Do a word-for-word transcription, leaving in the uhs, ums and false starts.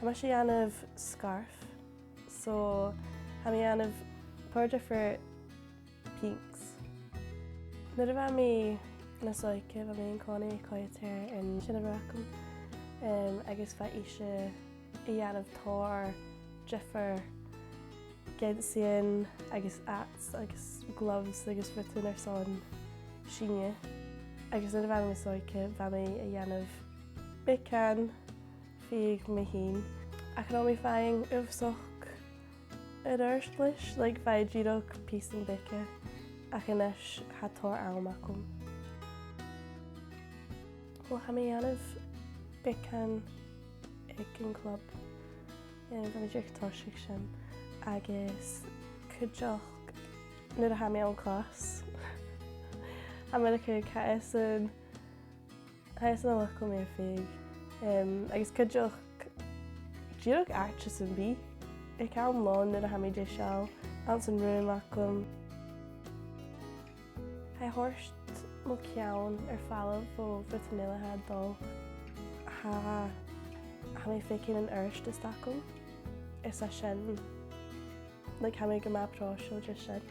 Tha mise a' dèanamh scarf, so tha mi a' dèanamh tòrr diofar pinks. Nuair a bha mi nas òige, bha mi an-còmhnaidh a' coimhead air an t-seanmhair agam, em, agus bha ise a' dèanamh tòrr diofar geansaidhean agus hats agus gloves agus rudan airson sinne. Agus nuair a bha mi nas òige, bha mi a' dèanamh beagan fiadhaich mi fhìn. Ach chan eil mi a' faighinn uabhasach air adhart leis, like, bha e dìreach pìosan beaga, ach a-nis tha tòrr àm agam. Well, tha mi a' dèanamh beagan aig a' chlub. Em, bha mi dìreach a' tòiseachadh sin, agus cuideachd nuair a tha mi ann an clas, tha mi a' cur, caitheas an, caitheas an luchd-cùil mi a' fiadh. Em, agus cuideachd, dìreach àite sam bith, aig àm lòn nuair a tha mi deiseil, anns an rùm agam. Tha e a' toirt mo cheann air falbh bho rudan eile a tha dol. Tha, tha mi a' faicinn an uireasbhaidh a th' agam. Is e sin, like, tha mi gu math pròiseil de sin.